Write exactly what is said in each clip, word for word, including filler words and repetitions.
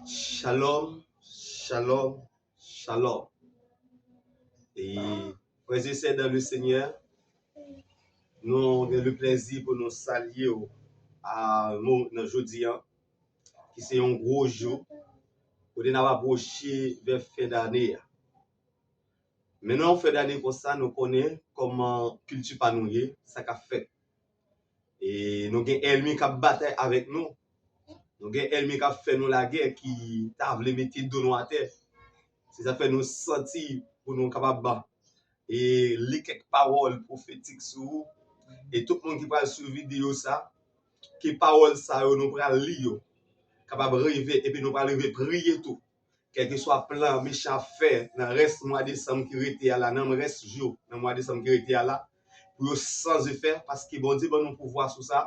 Shalom, shalom, shalom. E frè e sè dan le Senyè, nou gen le plezi pou nou salye w a nou nan jodi a, ki se yon gwo jou, kote n ap apwoche vè fen dane a. Men nan yon fen dane konsa, nou konnen kòman kilti pa nou ye, sa k ap fèt. E nou gen ènmi k ap batay avèk nou. Nou gen ènmi k ap fè nou lagè, ki ta vle mete do nou atè. Se sa fè nou santi pou nou kapab e li kèk pawòl pwofetik sou ou. E tout moun ki pral swiv videyo sa, ke pawòl sa yo nou pral li yo kapab rive, epi nou pral rive priye tou. Kèlkeswa plan mechan ap fè nan rès mwa desanm ki rete a la, nan rès jou nan mwa desanm ki rete a la, pou yo san efè, paske Bondye ban nou pouvwa sou sa.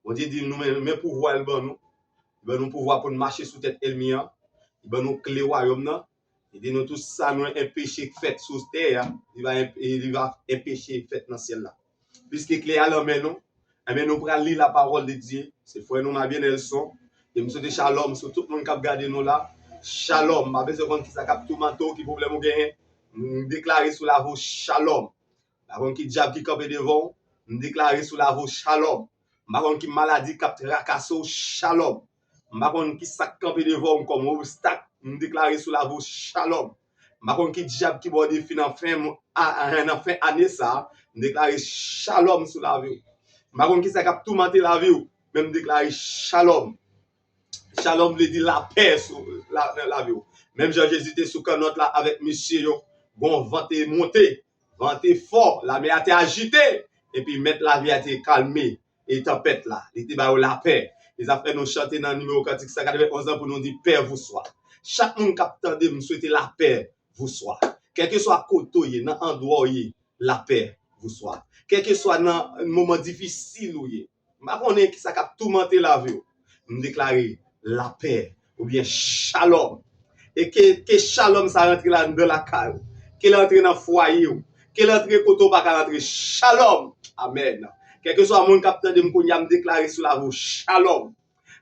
Bondye di nou men, men pouvwa l ban nou. Li ban nou pouvwa pou n mache sou tèt ènmi an. Li ban nou kle wayòm nan. Li di nou tout sa nou enpeche fèt sou tè a, li va enp-, li va enpeche fèt nan syèl la. Piske kle a nan men nou, enben nou pral li la parole de Dieu. Se frè nou Mabyen Nelson. E m swete shalom sou tout moun k ap gade nou la. Shalom. M pa bezwen konn kisa k ap toumante w, ki pwoblèm ou genyen. M deklare sou lavi w shalom. M pa konn ki dyab ki kanpe devan w. M deklare sou lavi w shalom. M pa konn ki maladi k ap trakase w, shalom. M pa konn ki sa k kanpe devan w kòm obstak. M deklare sou lavi w shalom. M pa konn ki dyab ki ba w defi nan fen, a, a, nan fen ane sa a. M deklare shalom sou lavi w. M pa konn ki sa k ap toumante lavi w, men m deklare shalom. Shalom vle di lapè sou la, nan lavi w. Menm jan Jezi te sou kannòt la avèk mesye yo, gon van te monte, van te fò, lamè a te ajite, epi mèt lavi a te kalme e tanpèt la. Li te ba yo lapè. E sa fè nou chante nan nimewo kantik san katrevenn onz lan pou nou di, paix vous soit. Chak moun k ap tande m, m swete lapè vous soit. Kèlkeswa kote w ye, nan andwa w ye, lapè vous soit. Kèlkeswa nan moman difisil ou ye, m pa konnen kisa k ap toumante lavi w. M deklare lapè oubyen shalom. E ke, ke shalom sa rantre la anndan lakay ou. Ke l rantre nan fwaye w. Ke l rantre kote w pa ka rantre. Shalom. Amèn. Kèlkeswa moun k ap tande m kounye a, m deklare sou lavi w shalom.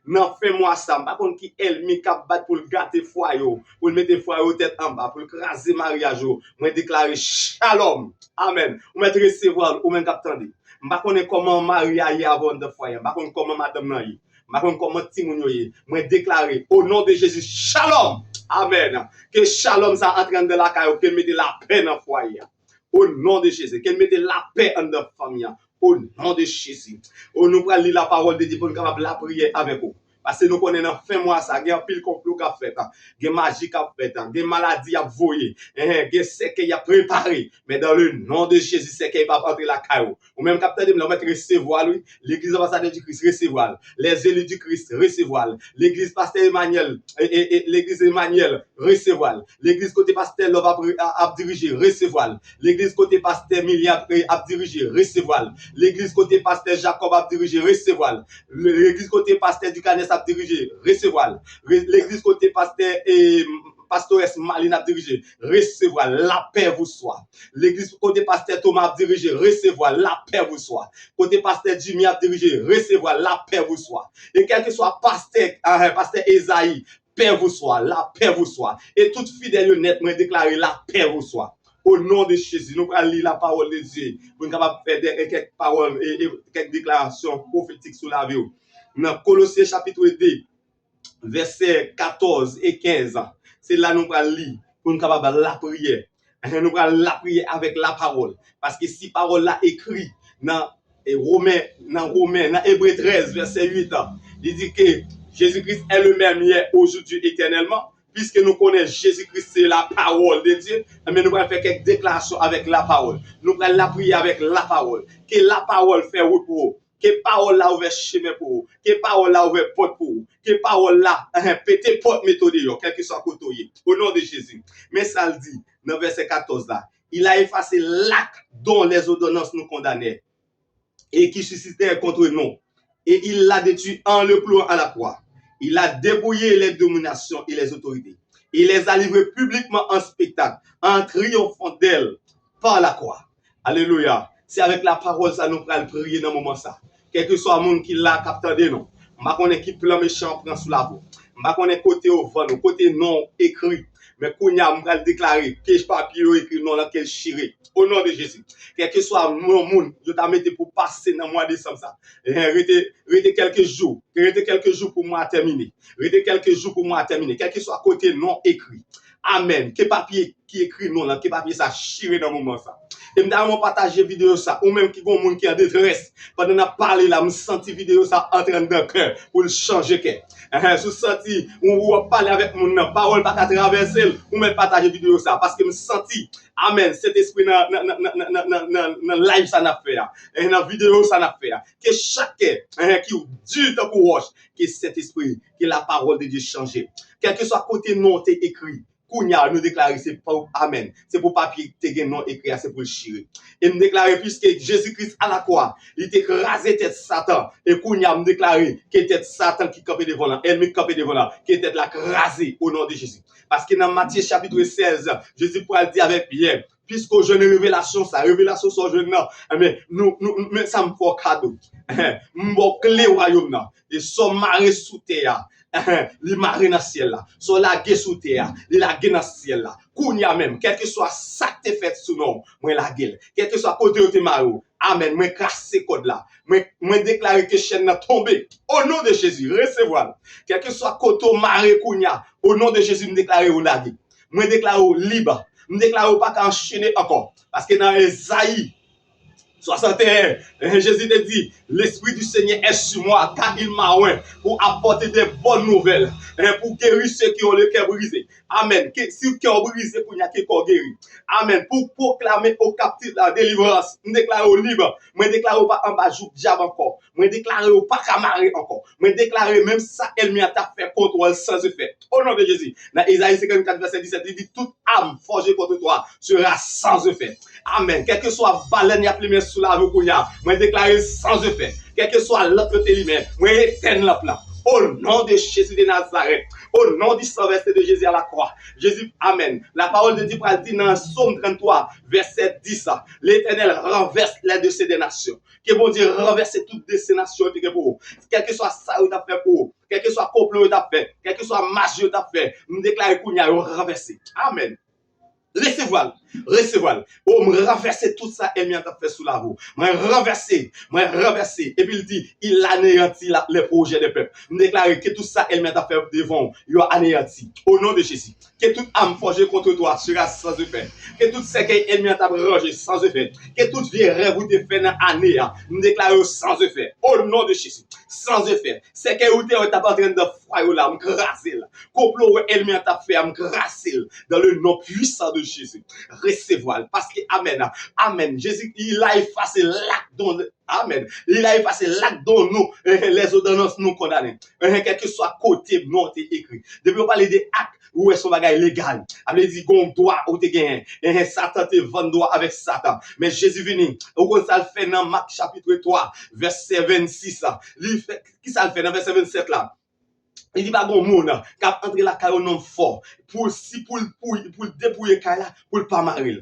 Nan fen mwa sa, m pa konn ki ènmi k ap bat pou l gate fwaye w, pou l mete fwaye w tèt anba, pou l kraze maryaj ou. Mwen deklare shalom. Amèn. Ou mèt resevwa l, ou menm k ap tande. M pa konnen kòman mari a ye avè w anndan fwaye a. M pa konn kòman madanm nan ye. M pa konn kòman timoun yo ye. Mwen deklare, o non de Jezi, shalom! Amèn. Ke shalom sa antre anndan lakay ou, ke l mete lapè nan fwaye a. O non de Jezi, ke l mete lapè anndan fanmi an. O non de Jezi. O, nou pral li la parole de Dieu pou nou kapab lapriyè avèk ou. Paske nou konnen nan fen mwa sa, gen anpil konplo k ap fèt, gen maji k ap fèt, gen maladi y ap voye, enhen, gen sèkèy y ap prepare. Men dans le nom de Jésus, sèkèy p ap antre lakay ou. Ou menm k ap tande m la, ou mèt resevwa l, wi. Legliz Anbasadè di Kris, resevwa l. Les élus du Christ, resevwa l. Legliz Pastè Emmanuel, e, e, e, Legliz Emmanuel, resevwa l. Legliz kote Pastè Love ap, ap dirije, resevwa l. Legliz kote Pastè Milien ap, ap dirije, resevwa l. Legliz kote Pastè Jacob ap dirije, resevwa l. Legliz kote Pastè Ducanès ap dirije, resevwa l. Re-, legliz kote Pastè, e, Pastores Malin ap dirije, resevwa l. Lapè vous soit. Legliz kote Pastè Thomas ap dirije, resevwa l. Lapè vous soit. Kote Pastè Jimmy ap dirije, resevwa l. Lapè vous soit. E kèlkeswa pastè, ah, Pastè Ezayi, paix vous soit, lapè vous soit. E tout fidèl yo nèt, mwen deklare lapè vous soit. O non de Jezi, nou pral li la parole de Dieu pou n kapab fè de, e kèk pawòl, e, e kèk deklarasyon pwofetik sou lavi w. Nan Kolosyen chapit de, vèsè katòz e kenz, se la nou pral li pou n kapab lapriyè. Enhen, nou pral lapriyè avèk lapawòl. Paske si pawòl la ekri nan, e, Women, nan Women, nan Ebre trèz, vèsè uit, li di ke Jezi Kris est le même hier, aujourd'hui, éternellement. Piske nou konnen Jezi Kris se la parole de Dieu, enben nou pral fè kèk deklarasyon avèk lapawòl. Nou pral lapriyè avèk lapawòl. Ke lapawòl fè wout pou ou. Ke pawòl la ouvè chemen pou ou. Ke pawòl la ouvè pòt pou ou. Ke pawòl la, enhen, pete pòt, mete w deyò, kèlkeswa kote w ye. O non de Jezi. Men sa l di nan vèsè katòz la. Il a effacé l'acte dont les ordonnances nous condamnaient et qui suscitaient contre nous. Et il l'a détruit en le clouant à la croix. Il a dépouillé les dominations et les autorités. Et les a livrées publiquement en spectacle, en triomphant d'elles par la croix. Alelouya. Se avèk lapawòl sa nou pral priye nan moman sa. Kèlkeswa moun ki la k ap tande nou, m pa konnen ki plan mechan an pran sou lavi w. M pa konnen kote yo vann ou, kote non w ekri. Men kounye a, m pral deklare ke papye yo ekri non lan, ke l chire. O non de Jezi. Kèlkeswa non moun yo ta mete pou pase nan mwa desanm sa. Eh, rete, rete kèlke jou. Rete kèlke jou pou mwa a tèmine. Rete kèlke jou pou mwa a tèmine. Kèlkeswa kote non ekri. Amèn. Ke papye ki ekri non lan, ke papye sa chire nan moman sa. E m ta renmen w pataje videyo sa. Ou menm ki gon moun ki an detrès, pandan n ap pale la, m santi videyo sa antre anndan kè pou l chanje kè. Ehe, si w santi ou, ou ap pale avèk moun nan, pawòl pa ka travèse l, ou mèt pataje videyo sa. Paske m santi, amèn, Sentespri nan, nan, nan live sa n ap fè a, e nan videyo sa n ap fè a, ke chak kè, ehe, ki di tankou wòch, ke Sentespri, ke la parole de Dieu chanje. Kèlkeswa kote non w te ekri, kounye a, nou deklare se pou, amèn. Se pou papye ki te gen non ekri a, se pou l chire. E m deklare, piske Jezi Kris a la kwa, li te kraze tèt Satan. E kounye a, m deklare ke tèt Satan ki kanpe devan w lan, ènmi ki kanpe devan w lan, ke tèt la kraze, o non de Jezi. Paske nan Matye chapit sèz, Jezi pral di avèk Pyè, piske w jwenn revelasyon sa, revelasyon sa w jwenn nan, enben, nou, nou, men sa m fè w kado. M ba w kle wayòm nan. E sa w mare sou tè a, li mare nan syèl la. Sa w lage sou tè a, li lage nan syèl la. Kounye a menm, kèlkeswa sa k te fèt sou non w, mwen lage l. Kèlkeswa kote yo te mare w, amèn, mwen kase kòd la. Mwen, mwen deklare ke chèn nan tonbe. O non de Jezi, resevwa l. Kèlkeswa kote w mare kounye a, o non de Jezi, m deklare w lage. Mwen deklare w lib. M deklare w pa ka anchene ankò. Paske nan Ezayi swasanteyen, Jezi te di, L'Esprit du Seigneur est sur moi, car il m'a oint pour apporter des bonnes nouvelles, hein, pour guérir ceux qui ont le cœur brisé. Amèn. Ke, si kè w brize kounye a, ke kò w geri. Amèn. Pou pwoklame o kaptif la delivrans. M deklare w lib. Mwen deklare w pa anba jouk dyab ankò. Mwen deklare w pa ka mare ankò. Mwen deklare menm sa ènmi an t ap fè kont ou an san efè. O non de Jezi. Nan Ezayi senkannkat vèsè disèt, li di, toute arme forgée contre toi sera sans effet. Amèn. Kèlkeswa balèn y ap limen sou lavi w kounye a, mwen deklare l sans effet. Kèlkeswa lanp yo te limen, mwen etèn lanp lan. O non de Jezi de Nazarèt. O non du sang versé de Jésus à la croix. Jezi, amèn. La parole de Dieu pral di nan Sòm tranntwa, vèsè dis, L'Éternel renverse les desseins des nations. Ke Bondye ranvèse tout destinasyon yo te gen pou ou. Kèlkeswa sa yo t ap fè pou ou, kèlkeswa konplo yo t ap fè, kèlkeswa maj yo t ap fè, m deklare kounye a yo ranvèse. Amèn. Resevwa l, resevwa l. O, m ranvèse tout sa ènmi an t ap fè sou lavi w. Mwen ranvèse, mwen ranvèse. Epi l di, il anéantit la, les projets des peuples. M deklare ke tout sa ènmi an t ap fè devan w, yo aneyanti. O non de Jezi. Que toute arme forgée contre toi sera sans effet. Ke tout sèkèy ènmi an t ap ranje sans effet. Ke tout vye rèv ou te fè nan ane a, m deklare yo sans effet. O non de Jezi. Sans effet. Sèkèy ou te wè t ap antre anndan fwaye w la, m kraze l. Konplo wè ènmi an t ap fè a, m kraze l. Dans le nom puissant de Jésus. Resevwa l. Paske, amèn. Amèn. Jezi, il a effacé l'acte dont Amèn. Il a effacé l'acte dont nous, eh, les ordonnances nous condamnaient. Eh, kèlkeswa kote non te ekri. Depi yo pale de ak, ou wè se yon bagay legal. A vle di, gon dwa ou te genyen. Eh, Satan te vann dwa avèk Satan. Men Jezi vini. Ou konn sa l fè nan Mak chapit twa, vèsè vennsis la. Li fè, ki sa l fè nan vèsè vennsèt la? Li di pa gon moun k ap antre lakay yon nonm fò. Pou, si pou l, pou, pou l depouye kay la, pou l pa mare l.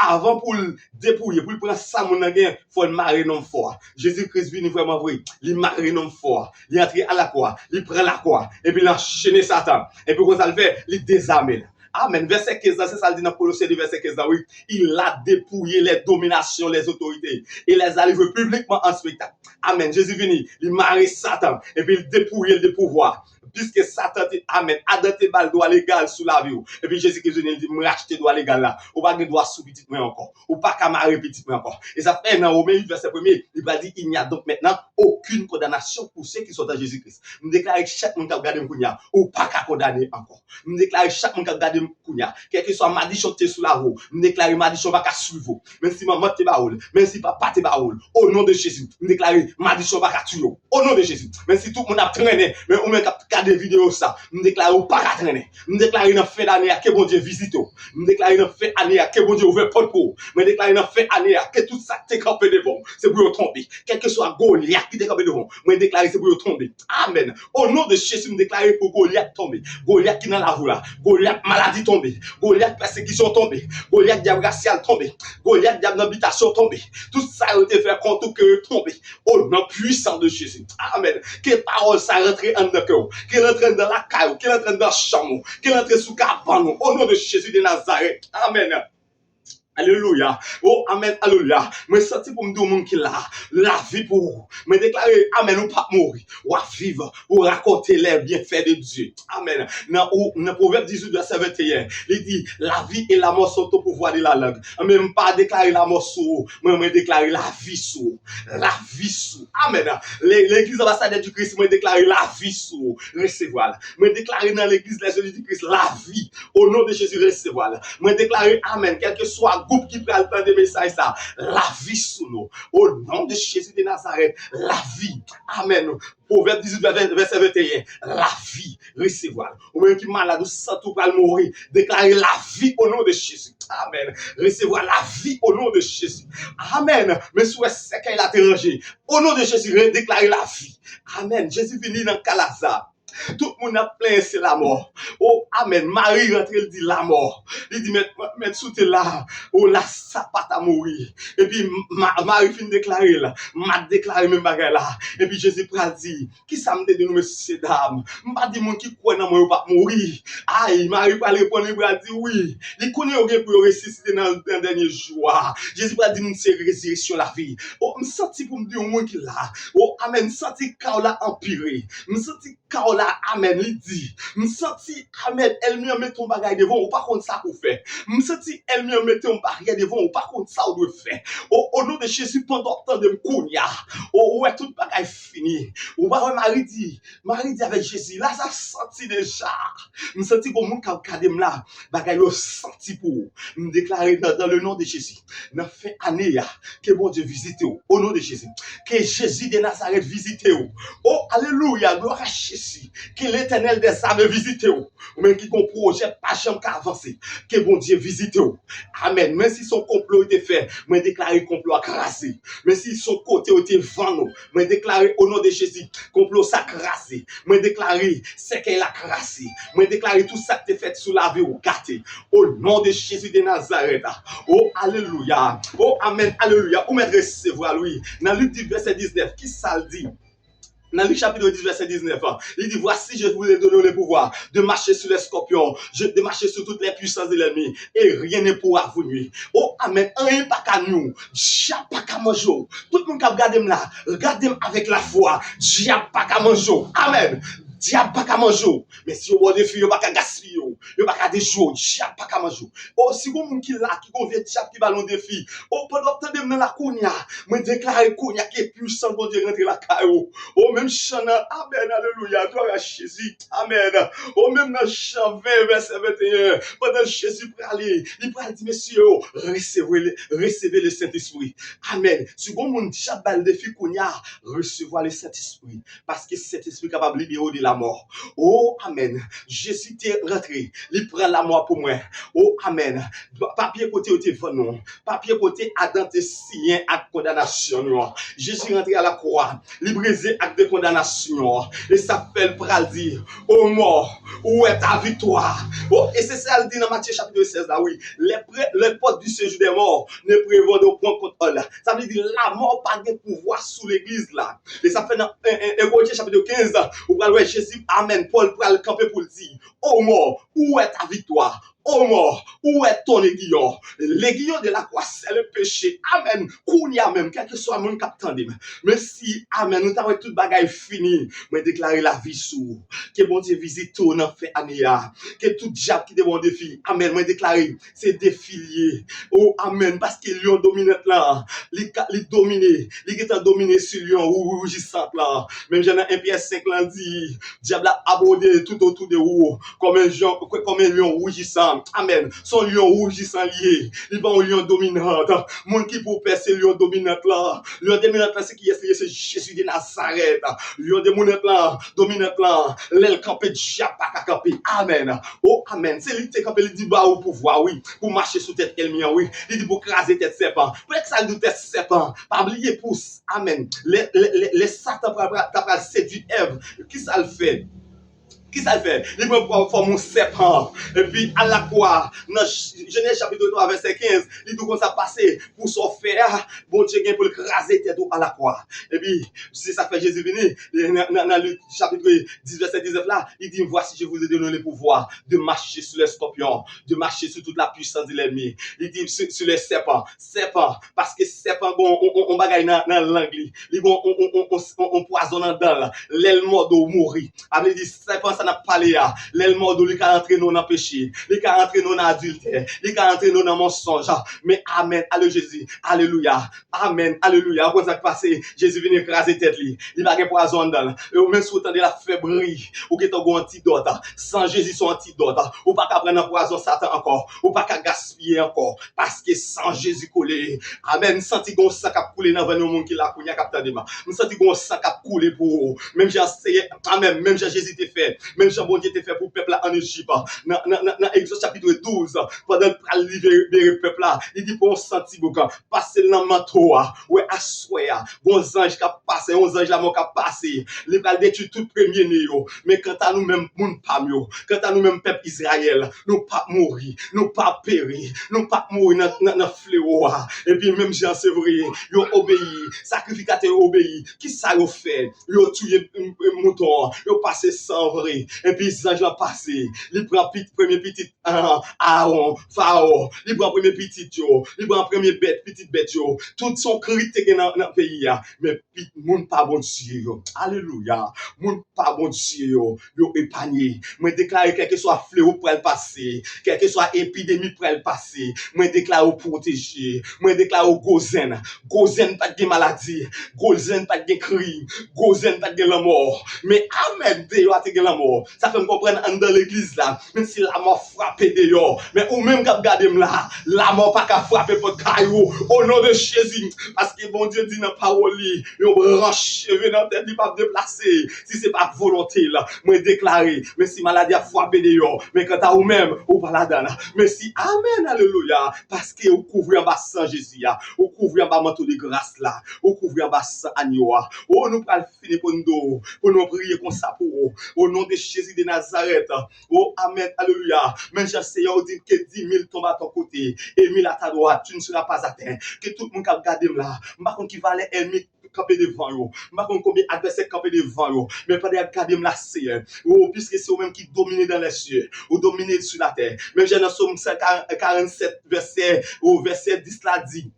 Avan pou l depouye, pou l pran sa moun nan genyen, fò l mare nonm fò a. Jezi Kris vini vrèman vre, li mare nonm fò a. Li antre a lakwa, li pran lakwa, epi l anchene Satan. Epi konsa l fè, li dezame l. Amèn. Vèsè kenz la, se sa l di nan Kolosyen de vèsè kenz la, wi. Il a dépouillé les dominations, les autorités, et les a livrées publiquement en spectacle. Amèn. Jezi vini, li mare Satan, epi l depouye l de pouvwa. Piske Satan te, amèn, Adan te ba l dwa legal sou lavi w. Epi Jezi Kris vini, li di, m rachte dwa legal la. Ou pa gen dwa sou pitit mwen ankò. Ou pa ka mare pitit mwen ankò. E sa fè nan Women uit vèsè premye, li pral di, il n'y a donc maintenant aucune condamnation pour ceux qui sont en Jésus-Christ. M deklare chak moun k ap gade m kounye a, ou pa ka kondane ankò. M deklare chak moun k ap gade m kounye a, kèlkeswa madichon ki te sou lavi w, m deklare madichon pa ka swiv ou. Menm si manman te ba ou l, menm si papa te ba ou l, o non de Jezi, m deklare madichon pa ka touye w. O non de Jezi. Menm si tout moun ap trennen, men ou menm k ap gade videyo sa, m deklare ou pa ka trennen. M deklare nan fen dane a, ke Bondye vizite w. M deklare nan fen ane a, ke Bondye ouvè pòt pou ou. Mwen deklare nan fen ane a, ke tout sa k te kanpe devan w, se pou yo tonbe. Kèlkeswa Golyat ki te kanpe devan w, mwen deklare se pou yo tonbe. Amèn. O non de Jezi, m deklare pou Golyat tonbe. Golyat ki nan lavi w la. Golyat maladi tonbe. Golyat pèsekisyon tonbe. Golyat dyab rasyal tonbe. Golyat dyab nan bitasyon tonbe. Tout sa yo te fè kont ou, ke yo tonbe. O non pwisan de Jezi. Amèn. Ke pawòl sa rantre anndan kè w. Ke l antre anndan lakay ou, ke l antre anndan chanm ou, ke l antre sou kabann ou. O non de Jezi de Nazarèt. Amèn. Alelouya. O, amèn, alelouya. Mwen santi pou m di yon moun ki la, lavi pou ou. Mwen deklare, amèn, ou p ap mouri. W ap viv pou rakonte les bienfaits de Dieu. Amèn. Nan, ou, nan Pwovèb dizuit, vèsè venteyen, li di, la vie et la mort sont au pouvoir de la langue. Amèn, m pa deklare lamò sou ou. Mwen, mwen deklare lavi sou ou. Lavi sou ou. Amèn. Le- Legliz Anbasadè di Kris, mwen deklare lavi sou ou. Resevwa l. Mwen deklare nan legliz Lèzeli di Kris lavi. O non de Jezi, resevwa l. Mwen deklare amèn. Kèlkeswa gwoup ki pral tande mesaj sa, lavi sou nou. O non de Jezi de Nazarèt, lavi. Amèn. Pwovèb dizuit, vè- vèsè venteyen, lavi. Resevwa l. Ou menm ki malad, ou santi ou pral mouri, deklare lavi o non de Jezi. Amèn. Resevwa lavi o non de Jezi. Amèn. Men si w wè sèkèy la te ranje, o non de Jezi, re- deklare lavi. Amèn. Jezi vini nan ka Laza. Tout moun ap plenyen se lamò. O, amèn. Mari rantre, l di lamò. Li di, mèt, mèt, si w te la, o, Laza pa ta mouri. Epi Ma- Mari fin deklare l. Mat deklare menm bagay la. Epi Jezi pral di, kisa m te di nou, mesye dam? M pa di moun ki kwè nan mwen yo p ap mouri. Ay, Mari pral reponn, li pral di wi. Li konnen yo gen pou yo resisite nan, nan dènye jou a. Jezi pral di, m se rezireksyon, lavi. O, m santi pou m di yon moun ki la. O, amèn. M santi ka w la anpire. M santi ka w la, amèn, li di. M santi, amèn, ènmi an mete yon bagay devan w, ou pa konn sa pou w fè. M santi ènmi an mete yon baryè devan w, ou pa konn sa w dwe fè. O, o non de Jezi, pandan w ap tande m kounye a, o, ou wè tout bagay fini. Ou pa wè Mari di, Mari di avèk Jezi, Laza santi deja. M santi gon moun k ap gade m la, bagay yo santi pou ou. M deklare nan, dans le nom de Jésus, nan fen ane a, ke Bondye vizite w, o non de Jezi. Ke Jezi de Nazarèt vizite w. O, alelouya, glwa a Jezi. Ke Letènèl dèzame vizite w. Ou menm ki gon pwojè pa janm ka avanse, ke Bondye vizite w. Amèn. Men si se yon konplo yo te fè, mwen deklare konplo a kraze. Men si se yon kote yo te vann ou, mwen deklare o non de Jezi, konplo sa kraze. Mwen deklare sèkèy la kraze. Mwen deklare tout sa k te fèt sou lavi w gate. O non de Jezi de Nazarèt. O, alelouya. O, amèn, alelouya. Ou mèt resevwa l, wi. Nan Lik dis, vèsè diznèf, ki sa l di? Nan Lik chapit dis, vèsè diznèf, li di, voici, je vous ai donné le pouvoir de marcher sur les scorpions, je- de marcher sur toutes les puissances de l'ennemi, et rien ne pourra vous nuire. O, amèn. Anyen pa ka nwi w. Dyab pa ka manje w. Tout moun k ap gade m la, gade m avèk lafwa. Dyab pa ka manje w. Amèn. Dyab pa ka manje w. Men si yo ba w defi, yo pa ka gaspiye w. Yo pa ka dejwe w. Dyab pa ka manje w. O, si gon moun ki la, ki gon vye dyab ki ba l yon defi, o, pandan w ap tande m nan la kounye a, mwen deklare kounye a ke pwisans Bondye rantre lakay ou. O, menm chan nan, amèn, alelouya, glwa a Jezi, amèn. O, menm nan Jan ven, vèsè venteyen, pandan Jezi prale, li pral di mesye yo, resevwe le, resevwe le Sentespri. Amèn. Si gon moun dyab ba l defi kounye a, resevwa le Sentespri. Paske Sentespri kapab libere w de lamò. O, amèn. Jezi te rantre, li pran lamò pou mwen. O, amèn. Papye kote yo te vann nou. Papye kote Adan te siyen ak kondanasyon nou an. Jezi rantre a lakwa, li brize ak de kondanasyon an. E sa fè l pral di, o mò, où est ta victoire? O, e se sa l di nan Matye chapit sèz la, wi. Les, pré- les portes du séjour des morts ne prévaudront point contre elle. Sa vle di, lamò pa gen pouvwa sou legliz la. E sa fè nan en, en, en Korentyen chapit kenz, ou pral wè Jezi, amèn, Pòl pral kanpe pou l di, o mò, où est ta victoire? O mò, où est ton aiguillon? L'aiguillon de la croix, c'est le péché. Amèn. Kounye a menm, kèlkeswa moun k ap tande m, men si, amèn, nou ta wè tout bagay fini, mwen deklare lavi sou ou. Ke Bondye vizite w nan fen ane a. Ke tout dyab ki te ba w defi, amèn, mwen deklare se defi l ye. O, amèn, paske lyon dominant lan, li ka- li domine, li gentan domine sou lyon wou- woujisant lan. Menm jan nan en Pyè senk lan di, dyab la ap wode tout otou de ou, kòm en lyon, kòm en lyon woujisan. Amèn. Se yon lyon woujisan li ye. Li pa yon lyon dominant. Moun ki pou pè se lyon dominant lan. Lyon dominant lan se kiyès li ye? Se Jezi de Nazarèt. Lyon dominant lan, dominant lan, lè l kanpe, dyab pa ka kanpe. Amèn. O, amèn. Se li ki te kanpe, li di ba ou pouvwa, wi, pou mache sou tèt ènmi an, wi. Li di pou kraze tèt sèpan. Poutèt sa l di w tèt sèpan? Pa bliye pou, amèn. Lè, lè, lè, lè Satan pral, pral, ta pral sedui Èv, kisa l fè? Kisa l fè? Li pran fòm yon sèpan. Epi alakwa, nan Jenèz chapit twa vèsè kenz, li di w konsa pase, pou sa w fè a, Bondye gen pou l kraze tèt ou alakwa. Epi, se sa k fè Jezi vini, nan, nan, nan Lik chapit dis vèsè diznèf la, li di, Voici, je vous ai donné le pouvoir de marcher sur les scorpions, de marcher sur toute la puissance de l'ennemi. Li di, sur, sur les serpents, sèpan, paske sèpan gon yon, yon, yon bagay nan, nan lang li. Li gon yon, yon, yon, yon, yon pwazon anndan l. Lè l mòde w, ou mouri. Sa vle di, sèpan sa n ap pale a, lè l mòde w, li ka antrennen w nan peche. Li ka antrennen w nan adiltè. Li ka antrennen w nan mansonj. Men amèn, ale Jezi, alelouya. Amèn, alelouya. Ou konn sa k pase? Jezi vini kraze tèt li. Li pa gen pwazon anndan l. E ou menm si w tande l ap fè bri, ou gentan gon antidòt. San Jezi se yon antidòt. Ou pa ka pran nan pwazon Satan ankò. Ou pa ka gaspiye ankò. Paske san Jezi koule. Amèn. M santi gon san k ap koule nan venn yon moun ki la kounye a k ap tande m. M santi gon san k ap koule pou ou. Menm jan Seyè, amèn, menm jan Jezi te fè, menm jan Bondye te fè pou pèp la ann Ejip. Nan, nan, nan, nan Egzòd chapit douz, pandan l pral libere pèp la, li di pran yon san ti bouk, pase l nan manto a. Wè, aswè a, gon zanj k ap pase, yon zanj lanmò k ap pase. Li pral detwi tout premye ne yo. Men kanta nou menm, moun pa m yo, kanta nou menm, pèp Izrayèl, nou p ap mouri, nou p ap peri, nou p ap mouri nan, nan, nan flewo a. Epi menm jan se vre, yo obeyi, sakrifikatè yo obeyi. Kisa yo fè? Yo touye, mm, mm, mouton an, yo pase san vre. Epi zanj lan pase, li pran pit-, premye pitit, ah, Aawon, Farawon, li pran premye pitit yo, li pran premye bèt, pitit bèt yo. Tout se yon kri te gen nan, nan peyi a. Men pit-, moun pa Bondye yo. Alelouya. Moun pa Bondye yo, yo epanye. Mwen deklare, kèlkeswa flewo k pral pase, kèlkeswa epidemi k pral pase, mwen deklare w pwoteje. Mwen deklare w gwo zen. Gwo zen pa t gen maladi. Gwo zen pa t gen kri. Gwo zen pa t gen lanmò. Men amèn, deyò a te gen lanmò. Sa fè m konprann anndan legliz la, menm si lanmò frape deyò, men ou menm k ap gade m la, lanmò pa ka frape pòt kay ou. O non de Jezi, paske Bondye di nan pawòl li, yon branch cheve nan tèt li p ap deplase si se pa volonte l. Mwen deklare, menm si maladi ap frape deyò, men kanta ou menm, ou pa ladan l. Men si, amèn, alelouya, paske ou kouvri anba san Jezi a, ou kouvri anba manto de gras la, ou kouvri anba san anyo a. O, nou pral fini pou n do, pou nou priye konsa pou ou. O non de Jezi de Nazarèt. O, amèn, alelouya. Menm jan Seyè ou di, que dix mille tombent à ton côté et mille à ta droite, tu ne seras pas atteint. Ke tout moun k ap gade m la, m pa konn ki valè ènmi k kanpe devan yo. M pa konn konbyen advèsè k kanpe devan yo. Men pandan y ap gade m la, Seyè, o, piske se ou menm ki domine dans les cieux, ou domine sur la terre. Menm jan nan Sòm san karannsèt, vèsè, o, vèsè dis la di,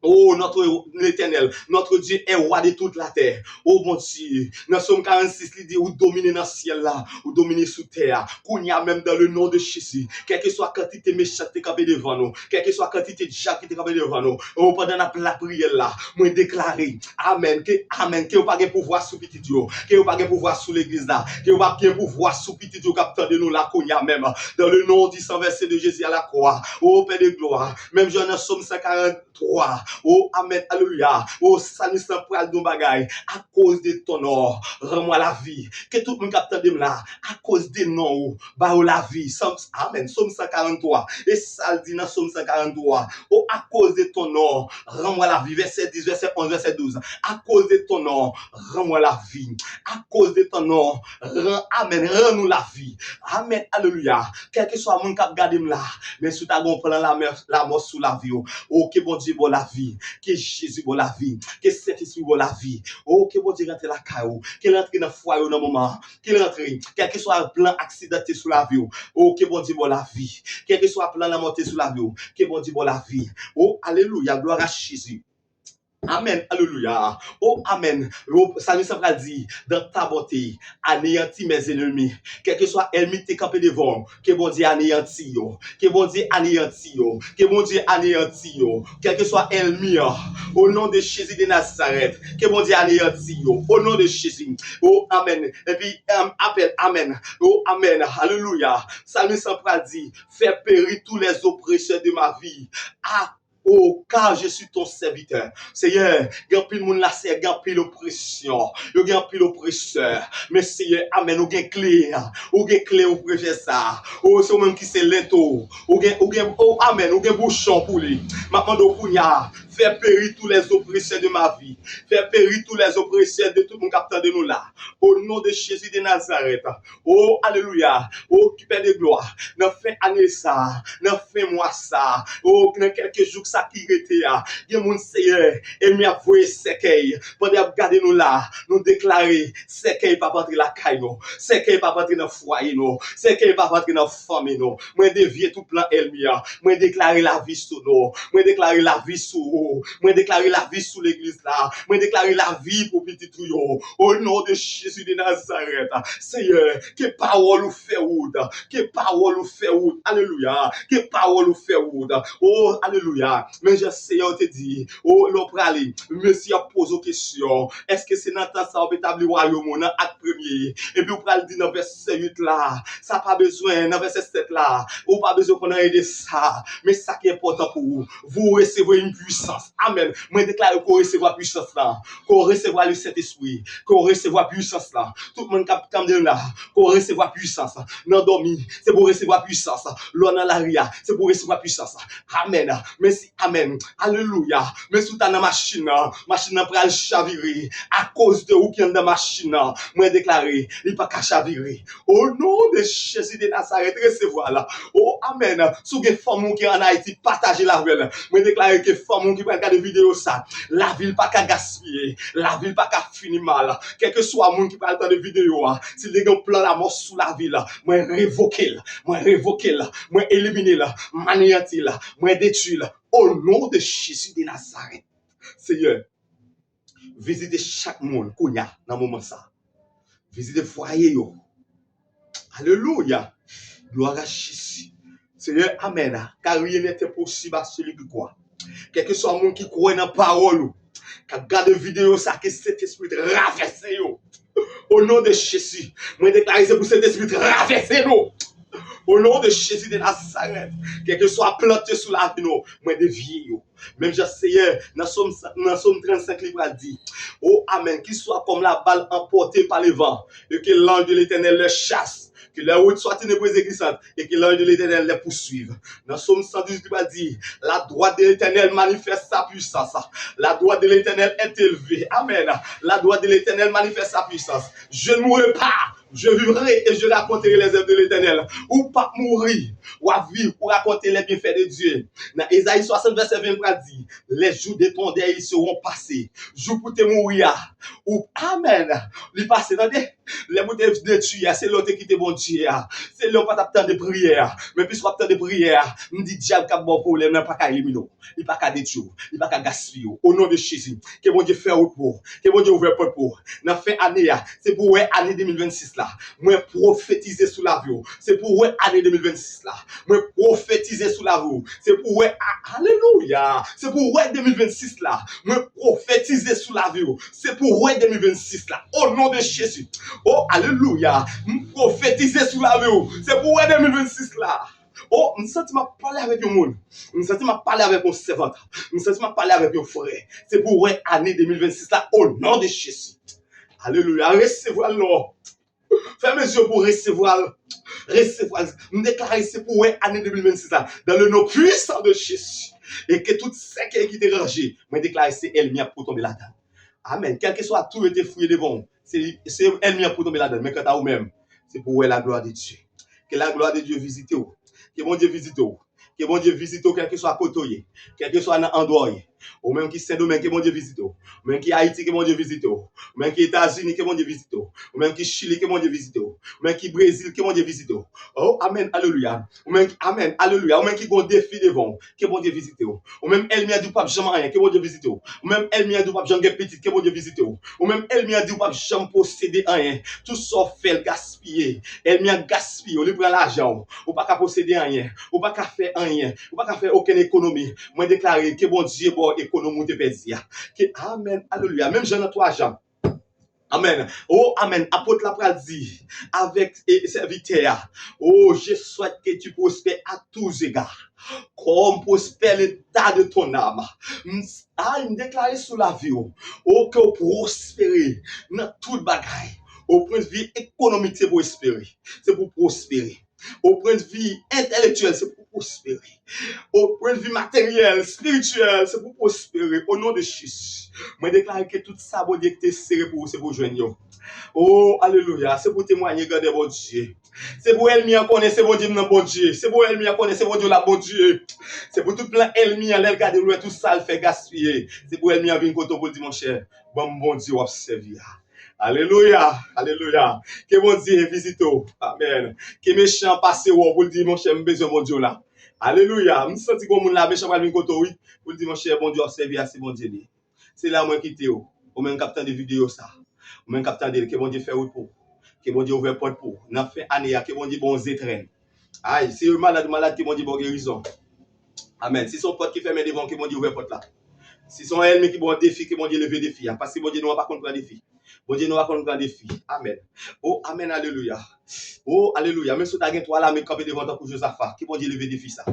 Oh, notre, l'Éternel, notre Dieu est roi de toute la terre. Oh, Bondye, nan Sòm karannsis, li di, ou domine nan syèl la, ou domine sou tè a. Kounye a menm, dans le nom de Jésus, kèlkeswa kantite mechan ki te kanpe devan nou, kèlkeswa kantite djab ki te kanpe devan nou, oh, pandan n ap lapriyè la, mwen deklare, amèn, ke, amèn, ke yo pa gen pouvwa sou pitit yo, ke yo pa gen pouvwa sou legliz la, ke yo pa gen pouvwa sou pitit yo k ap tande nou la kounye a menm. Dans le nom du sang versé de Jésus à la croix, oh, Père de gloire, menm jan nan Sòm san karant, twa. Oh, amèn, alelouya. Oh, salmis lan pral di yon bagay. À cause de ton nom, rends-moi la vie. Ke tout moun k ap tande m la, akoz de non ou, ba yo lavi. Sòm, amèn. Sòm san karant twa. E sa l di nan Sòm san karant twa. Oh, à cause de ton nom, rends-moi la vie. Vèsè dis, vèsè onz, vèsè douz. À cause de ton nom, rends-moi la vie. À cause de ton nom, rends, amèn, rann nou lavi. Amèn, alelouya. Kèlkeswa moun k ap gade m la, men si w ta gen yon plan lanmò, lanmò sou lavi w, oh, ke Bondye ba w lavi, ke Jezi ba w lavi, ke Sentespri ba w lavi, oh, ke Bondye rantre lakay ou, ke l rantre nan fwaye w nan moman an, ke l rantre, kèlkeswa plan aksidan te sou lavi w, oh, ke Bondye ba w lavi, kèlkeswa plan lanmò te sou lavi w, ke Bondye ba w lavi, oh, alelouya, glwa a Jezi. Amèn, alelouya. Oh, amèn. Oh, salmis lan pral di, dans ta bonté, anéantis mes ennemis. Kèlkeswa ènmi ki te kanpe devan w, ke Bondye aneyanti yo. Ke Bondye aneyanti yo. Ke Bondye aneyanti yo. Kèlkeswa ènmi an, au nom de Jésus de Nazareth, ke Bondye aneyanti yo. Au nom de Jésus. Oh, amèn. Epi, um, apèl, amèn. Oh, amèn. Alelouya. Salmis lan pral di, fais périr tous les oppresseurs de ma vie. Ah, oh, car je suis ton serviteur. Seyè, gen anpil moun la, Seyè, gen anpil opresyon. Yo gen anpil opresè. Men Seyè, amèn, ou gen kle. Ou gen kle opresè sa. Oh, se ou menm ki se lento. Ou gen, ou gen, oh, amèn, ou gen bouchon pou li. M ap mande w kounye a, Fè peri tous les oppresseurs de ma vie. Fè peri tous les oppresseurs de tout moun k ap tande nou la. O non de Jezi de Nazarèt. O, alelouya. O, ki Pè de glwa. Nan fen ane sa, nan fen mwa sa, o, nan kèlke jou sa ki rete a, gen moun, Seyè, ènmi ap voye sèkèy. Pandan y ap gade nou la, nou deklare, sèkèy p ap antre lakay nou. Sèkèy p ap antre nan fwaye nou. Sèkèy p ap antre nan fanmi nou. Mwen devye tout plan ènmi an. Mwen deklare lavi sou nou. Mwen deklare lavi sou ou. Mwen deklare lavi sou legliz la. Mwen deklare lavi pou pitit ou yo. O non de Jezi de Nazarèt. Seyè, ke pawòl ou fè wout. Ke pawòl ou fè wout. Alelouya. Ke pawòl ou fè wout. O, alelouya. Men jan Seyè te di, o, lè w prale, Mesye ap poze w kesyon. Èske se nan tan sa w ap etabli wayòm ou nan Ak premye? Epi w pral di nan vèsè uit la, sa pa bezwen, nan vèsè sèt la, ou pa bezwen konn anyen de sa. Men sa ki enpòtan pou ou, vous recevrez une puissance. Amèn. Mwen deklare ke w resevwa pwisans la, ke w resevwa le Sentespri, ke w resevwa pwisans la. Tout moun k ap tande m la, ke w resevwa pwisans. Nan dòmi, se pou w resevwa pwisans. Lè w nan lari a, se pou w resevwa pwisans. Amèn. Mèsi. Amèn. Alelouya. Men si w ta nan machin nan, machin nan pral chavire. Akoz de ou ki anndan machin nan, mwen deklare, li pa ka chavire. O non de Jezi de Nazarèt, resevwa l. O, amèn. Si w gen fanmi w ki ann Ayiti, pataje l avè l. Mwen deklare ke fanmi w ki pral gade videyo sa, lavi l pa ka gaspiye. Lavi l pa ka fini mal. Kèlkeswa moun ki pral tande videyo a, si l te gen yon plan lamò sou lavi l, mwen revoke l. Mwen revoke l. Mwen elimine l. M aneyanti l. Mwen detwi l. O non de Jezi de Nazarèt. Seyè, vizite chak moun kounye a nan moman sa. Vizite fwaye yo. Alelouya. Gloire à Jésus. Seyè, amèn. Car rien n'est impossible à celui qui croit. Kèlkeswa moun ki kwè nan pawòl ou, k ap gade videyo sa, ke Sentespri travèse yo. O non de Jezi, mwen deklare se pou Sentespri travèse nou. O non de Jezi de Nazarèt, kèlkeswa plant yo sou lavi nou, mwen devye yo. Menm jan Seyè, nan Sòm, nan Sòm trannsenk, li pral di, o amèn, qu'il soit comme la balle emportée par le vent, et que l'ange de l'Éternel les chasse, que leur route soit ténébreuse et glissante, et que l'ange de l'Éternel les poursuive. Nan Sòm san dizuit, li pral di, la droite de l'Éternel manifeste sa puissance. La droite de l'Éternel est élevée. Amèn. La droite de l'Éternel manifeste sa puissance. Je ne mourrai pas. Je vivrai et je raconterai les œuvres de l'Éternel. Ou p ap mouri, w ap viv pou rakonte les bienfaits de Dieu. Nan Ezayi swasant vèsè ven, li pral di, les jours de ton deuil seront passés. Jou pou te mouri a, ou, amèn, li pase, tande. Lè pou te detwi a, se lè w te kite Bondye a. Se lè w pa t ap tande priyè a. Men piske w ap tande priyè a, m di dyab k ap ba w pwoblèm nan pa ka elimine w. Li pa ka detwi w. Li pa ka gaspiye w. O non de Jezi, ke Bondye fè wout pou w. Ke Bondye ouvè pòt pou w. Nan fen ane a, se pou w wè ane de mil vennsis la. Mwen pwofetize sou lavi w. Se pou w wè ane de mil vennsis la. Mwen pwofetize sou lavi w. Se pou w wè, a-, alelouya. Se pou w wè de mil vennsis la. Mwen pwofetize sou lavi w. Se pou w wè de mil vennsis la. O non de Jezi. O, alelouya. M pwofetize sou lavi w. Se pou w wè de mil vennsis la. O, m santi m ap pale avèk yon moun. M santi m ap pale avèk yon sèvant. M santi m ap pale avèk yon frè. Se pou w wè ane de mil vennsis la. O non de Jezi. Alelouya. Resevwa l non. Fèmen zye w pou w resevwa l. Resevwa l. M deklare se pou w wè ane de mil vennsis la. Dans le nom puissant de Jésus. E ke tout sèkèy ki te ranje, mwen deklare se ènmi an pou tonbe ladan l. Amèn. Kèlkeswa twou yo te fouye devan w, se, se ènmi an pou tonbe ladan l. Men kanta ou menm, se pou w wè la gloire de Dieu. Ke la gloire de Dieu vizite w. Ke Bondye vizite w. Ke Bondye vizite w kèlkeswa kote w ye. Kèlkeswa nan andwa w ye. Ou menm ki Sendomeng, ke Bondye vizite w. Ou menm ki Ayiti, ke Bondye vizite w. Ou menm ki Etazini, ke Bondye vizite w. Ou menm ki Chili, ke Bondye vizite w. Ou menm ki Brezil, ke Bondye vizite w. O, amèn, alelouya. Ou menm, amèn, alelouya. Ou menm ki gon defi devan w, ke Bondye vizite w. Ou menm ènmi an di w p ap janm anyen, ke Bondye vizite w. Ou menm ènmi an di w p ap janm gen pitit, ke Bondye vizite w. Ou menm ènmi an di w p ap janm posede anyen. Tout sa w fè, l gaspiye. Ènmi an gaspiye w, li pran lajan w. Ou pa ka posede anyen. Ou pa ka fè anyen. Ou pa ka fè okenn ekonomi. Mwen deklare ke Bondye ba w ekonomi w te pèdi a. Ke, amèn, alelouya. Menm jan nan twa Jan. Amèn. O, amèn. Apot la pral di avèk, e, sèvitè a, o, je souhaite que tu prospères à tous égards, comme prospère l'état de ton âme. M, a, m deklare sou lavi w, o, ke w pwospere nan tout bagay. O pwennvi ekonomik, se pou w espere. Se pou w pwospere. O pwennvi entèlektyèl, se pou pwospere. O pwennvi materyèl, espirityèl, se pou pwospere. O non de Jezi, mwen deklare ke tout sa Bondye ki te sere pou ou, se pou w jwenn yo. O, alelouya, se pou w temwaye grandè Bondye. Se pou ènmi an konnen se Bondye m nan Bondye. Se pou ènmi an konnen se Bondye w la Bondye. Se pou tout plan ènmi an, lè l gade w, l wè tout sa l fè gaspiye. Se pou ènmi an vin kote w pou l di, monchè, ban m Bondye w ap sèvi a. Alelouya, alelouya. Ke Bondye vizite w. Amèn. Ke mechan an pase wè w pou l di, monchè, m bezwen Bondye w la. Alelouya. M santi gon moun la, mechan pral vin kote w, wi. Pou l di, monchè, Bondye w ap sèvi a, se Bondye li. Se la mwen kite w. Ou menm k ap tande videyo sa. Ou menm k ap tande l, ke Bondye fè wout pou ou. Ke Bondye ouvè pòt pou ou. Nan fen ane a, ke Bondye ba w zetrenn. Ay, si w malad, ou malad, ke Bondye ba w gerizon. Amèn. Si se yon pòt ki fèmen devan w, ke Bondye ouvè pòt la. Si se yon ènmi ki ba w defi, ke Bondye leve defi a. Paske Bondye nou an pa konn pran defi. Bondye nou an pa konn pran defi. Amèn. O, amèn, alelouya. O, alelouya. Menm si w ta gen twa lame k kanpe devan w tankou Jozafa, ke Bondye leve defi sa.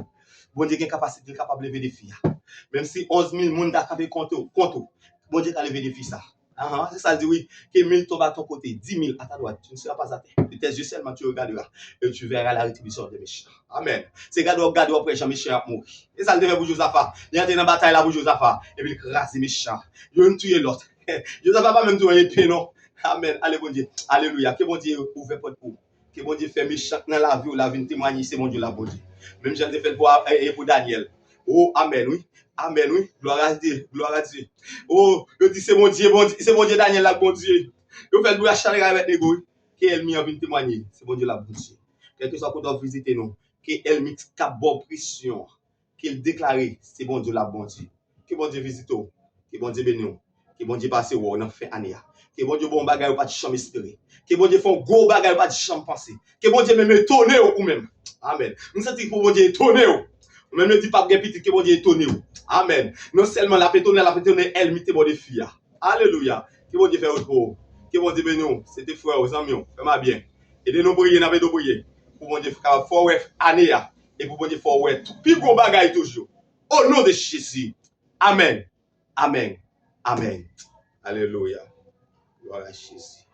Bondye gen kapasite, li kapab leve defi a. Menm si onz mil moun ta kanpe kont ou, kont ou, Bondye ka leve defi sa. Ahan, se sa l di, wi. Que mille tombent à ton côté, dix mille à ta droite, tu ne seras pas atteint. De tes yeux seulement tu regarderas, et tu verras la rétribution des méchants. Amèn. Se gade w ap gade w ap wè jan mechan yo ap mouri. E sa l te fè pou Jozafa. Li antre nan batay la pou Jozafa. Epi l kraze mechan. Youn touye lòt. Jozafa pa menm touye yon epe, non. Amèn. Ale Bondye. Alelouya. Ke Bondye ouvè pòt pou ou. Ke Bondye fè mechan nan lavi w la vin temwaye se Bondye w la Bondye. Menm jan l te fè l pou, e, e pou Danyèl. O, amèn, wi. Amèn, wi. Glwa a Dye. Glwa a Dye. O, yo di se Bondye, Bondye, se Bondye Danyèl la Bondye. Yo fè l pou y al chale ray avèk nego, wi. Ke ènmi an vin temwaye se Bondye w la Bondye. Kèlkeswa kote w ap vizite nou, ke ènmi k ap ba w presyon an, ke l deklare se Bondye w la Bondye. Ke Bondye vizite w. Ke Bondye beni w. Ke Bondye pase wè w nan fen ane a. Ke Bondye ba w yon bagay ou pa t janm espere. Ke Bondye fè yon gwo bagay ou pa t janm panse. Ke Bondye menm etone w ou menm. Amèn. M santi pou Bondye etone w. Ou menm yo di p ap gen pitit, ke Bondye etone w. Amèn. Non sèlman l ap etone, l ap etone ènmi te ba w defi a. Alelouya. Ke Bondye fè wout pou ou. Ke Bondye beni w. Se te frè w, zanmi w, frè m a byen. Ede nou priye, n ap ede w priye. Pou Bondye kapab fè w wè ane a. E pou Bondye fè w wè tou, pi gwo bagay toujou. O non de Jezi. Amèn. Amèn. Amèn. Alelouya. Glwa a Jezi.